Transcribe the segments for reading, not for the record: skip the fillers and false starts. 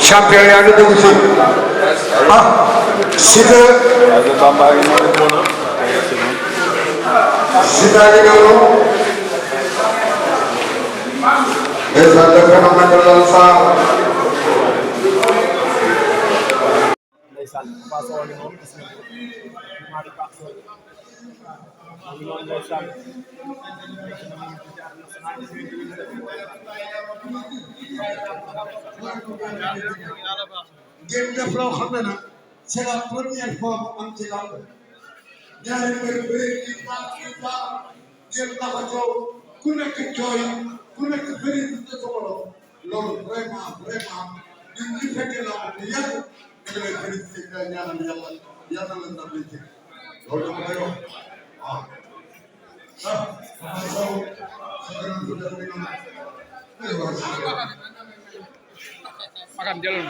champion yaa ngi dugg si ah Siteu Siteu gi noonu ndeysaan le phénomène de l'Ansar ndeysaan Papa Sow ngi noonu gis nga ñaari Papa Sow ñu noonu ndeysaan ngeen def loo xam ne nag c'est la première fois mu am ci lamb ñaari mbir bëri di baax ngeen tax a coow ku nekk jooy ku nekk bëri di sa morom loolu vraiment ñun ñu fekkee lamb te yàgg da lay félicité nga ñaanal yàlla la ndam li ci loolu dama koy wax waaw Magam jëlal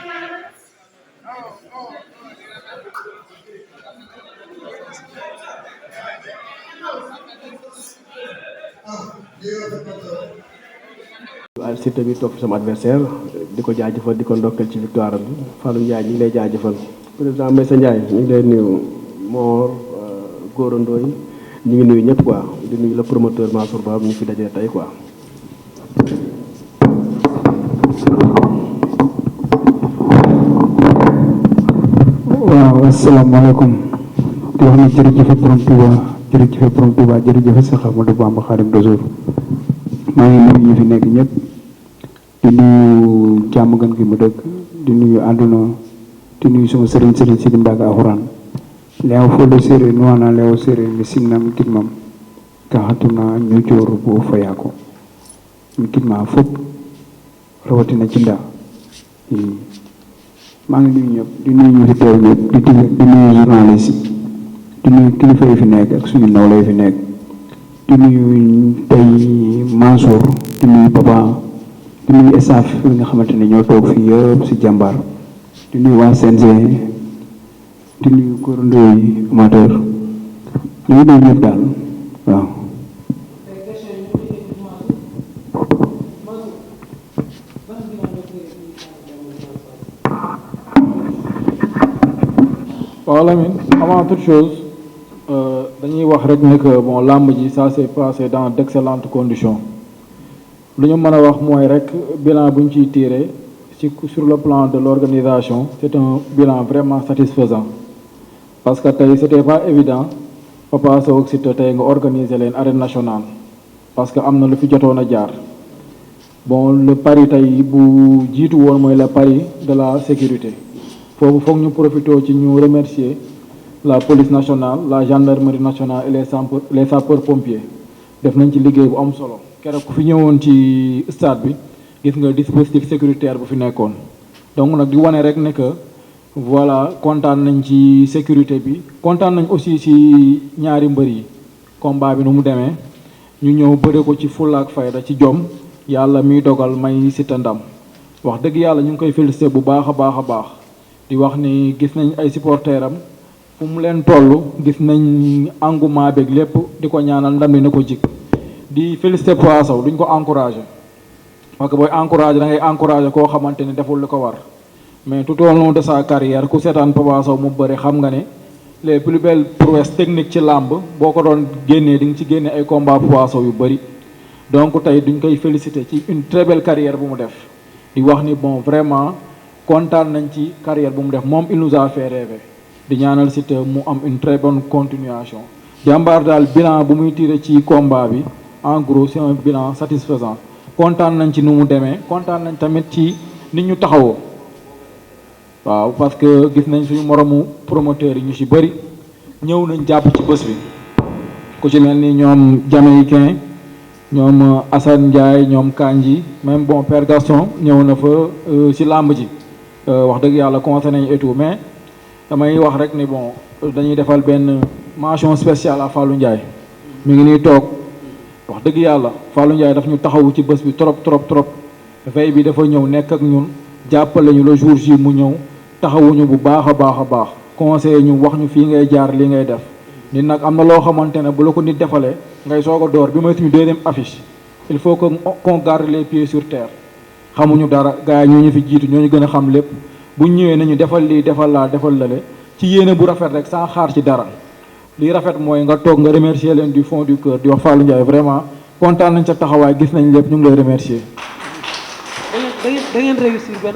waaye Siteu bi topp sama adversaire di ko jaajëfal di ko ndokkeel ci victoire bi Fallou Ndiaye ñu ngi lay jaajëfal président Meyssa Ndiaye ñu ngi lay nuyu Mor Gora Ndoye ñu ngi nuyu ñëpp quoi di nuyu le promoteur Mansour Ba ñu fi dajee tey quoi. waaw asalaamaaleykum di wax ne jërëjëf borom Touba jërëjëf Cheikh Ahmadou Bamba Khadim Rassoul maa ngi nuyu ñu fi nekk ñëpp di nuyu jàmm gan gi mu dëkk di nuyu àdduna di nuyu sama sëriñ Sidi Mbacke Alxuraan leew folo séeréer nuwaana leew séeréer mi simnam kitmam ka xatuna ñu joor bo fayaako mi kitma fop rawatina ci ndaa maa ngi nuyu ñëpp di nuyu ñu fi teew ñëpp di nuyu journaliste yi di nuyu kilifa yi fi nekk ak suñu nawle yi fi nekk di nuyu tey Mansour di nuyu Papa di nuyu staff yi nga xamante ne ñoo toog fii yëpp si jàmbaar di nuyu waa CNG di nuyu Gora Ndoye amateur ñu ngi nuyu ñëpp daal waaw. waaw Lamine avant toute chose dañuy wax rek ne que bon làmb ji ça s'est passé dans d'excellentes conditions lu ñu mën a wax mooy rek bilan bu ñu ciy tiré sur le plan de l'organisation c'est un bilan vraiment satisfaisant parce que tey c'était pas évident Papa Sow ak Siteu tey nga organiser leen arène nationale parce que am na lu fi jotoon a jaar bon le pari tey bu jiitu woon mooy le pari de la sécurité foofu foog ñu profité ci ñu remercier la police nationale la gendarmerie nationale et les sapeurs pompiers def nañ ci liggéey bu am solo keroog ku fi ñëwoon ci stade bi gis nga dispositif sécuritaire bu fi nekkoon donc nag di wane rek ne que voilà kontaan nañ ci sécurité bi kontaan nañ aussi ci ñaari mbër yi combat bi nu mu demee ñu ñëw bëre ko ci fulla ak fayda ci jom yàlla miy dogal may Siteu ndam wax dëgg yàlla ñu ngi koy féliciter bu baax a baax di wax ni gis nañ ay supporters am fu mu leen toll gis nañ engouement beeg lépp di ko ñaanal ndam li na ko jik di féliciter Papa Sow duñ ko encourager parce que booy encourager da ngay encourager koo xamante ne deful li ko war mais tout au long de sa carrière ku seetaan Papa Sow mu bëri xam nga ne les plus belles prouesses techniques ci làmb boo ko doon génnee di nga ci génne ay combat Papa Sow yu bëri donc tey duñ koy féliciter ci une très belle carrière bu mu def di wax ni bon vraiment kontaan nañ ci carrière bu mu def moom il nous a fait rêver di ñaanal Siteu mu am une très bonne continuation jàmbaar daal bilan bu muy tiré ci combat bi en gros c'est un bilan satisfaisant kontaan nañ ci nu mu demee kontaan nañ tamit ci nit ñu taxawoo waaw parce que gis nañ suñu moromu promoteurs yi ñu ci bëri ñëw nañ jàpp ci bés bi ku ci mel ni ñoom Jamaïcain ñoom Assane Ndiaye ñoom Kanji même bon Père Gaston ñëw na fa ci làmb ji wax dëgg yàlla conseil nañ et tout mais damay wax rek ni bon dañuy defal benn mention spéciale à Fallou Ndiaye mi ngi nii toog wax dëgg yàlla Fallou Ndiaye daf ñu taxawu ci bés bi trop veille bi dafa ñëw nekk ak ñun jàppale ñu le jour J mu ñëw taxawuñu bu baax a baax conseiller ñu wax ñu fii ngay jaar li ngay def nit nag am na loo xamante ne bu la ko nit defalee ngay soog a door bi mooy suñu deuxième affiche il faut que qu'on garde les pieds sur terre xamuñu dara gars yi ñoo ñu fi jiitu ñoo ñu gën a xam lépp bu ñëwee nañu defal lii defal laa defal lale ci yéene bu rafet rek sans xaar ci dara lii rafet mooy nga toog nga remercier leen du fond du cœur di wax Fallou Ndiaye vraiment kontaan nañ sa taxawaay gis nañ lépp ñu ngi lay remercier. da ngeen réussir benn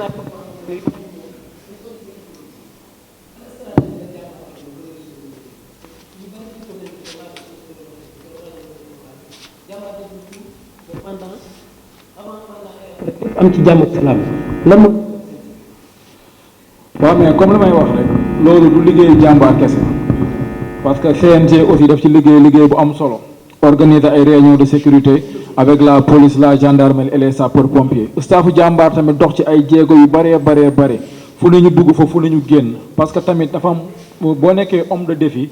am ci jàmm ak salaam la mu. waaw mais comme li may wax rek loolu du liggéeyu jàmbaar kese parce que CNG aussi daf ci liggéey bu am solo organiser ay réunions de sécurité avec la police la gendarmerie et les sapeurs pompiers staffu jàmbaar tamit dox ci ay jéego yu bare fu ne ñu dugg fa fu ne ñu génn parce que tamit dafa am boo nekkee homme de défi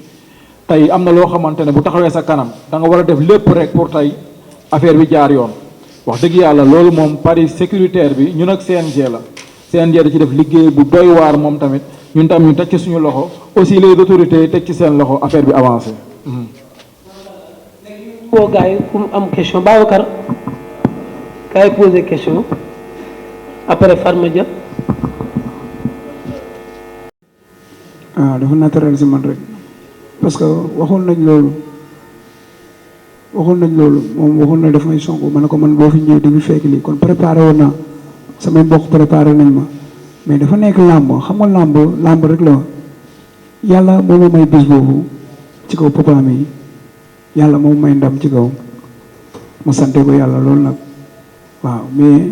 tey am na loo xamante ne bu taxawee sa kanam da nga war a def lépp rek pour tey affaire bi jaar yoon wax dëgg yàlla loolu moom pari sécuritaire bi ñun ak CNG la CNG da ci def liggéey bu doy waar moom tamit ñun tam ñu teg ci suñu loxo aussi les autorités teg ci seen loxo affaire bi avancé. boo gars yi ku am question Babacar kay poser question après Farma Dia. dafa naturel si man rek parce que waxoon nañ loolu moom waxoon na daf may songu ma ne ko man boo fi ñëwee di fekk lii kon préparé woon naa samay mbokk préparé nañ ma mais dafa nekk làmb xam nga làmb rek la yàlla moo ma may bis boobu ci kaw papa mi yàlla moo may ndam ci kaw ma sante ko yàlla loolu nag waaw mais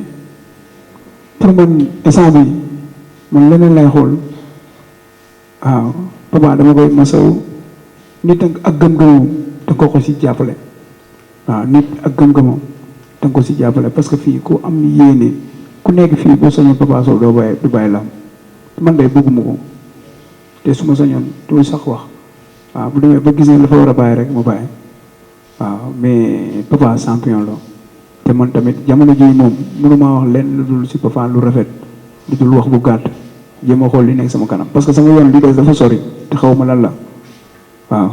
pour man instant bi man leneen lay xool waaw papa dama koy masaw nit ak gëm-gëmam da nga ko si jàppale waaw nit ak gëm-gëmam da nga ko si jàppale parce que fii ku am yéene ku nekk fii boo sañoon Papa Sow du bàyyi lam man de bëgguma ko te su ma sañoon doo sax wax waaw bu demee ba gis ne dafa war a bàyyi rek mu bàyyi waaw mais Papa champion la te man tamit jamono ji moom mënuma wax leen lu dul si Papa lu rafet lu dul wax bu gàtt jéem a xool li nekk sama kanam parce que sama yoon li des dafa sori te xaw ma lan la waaw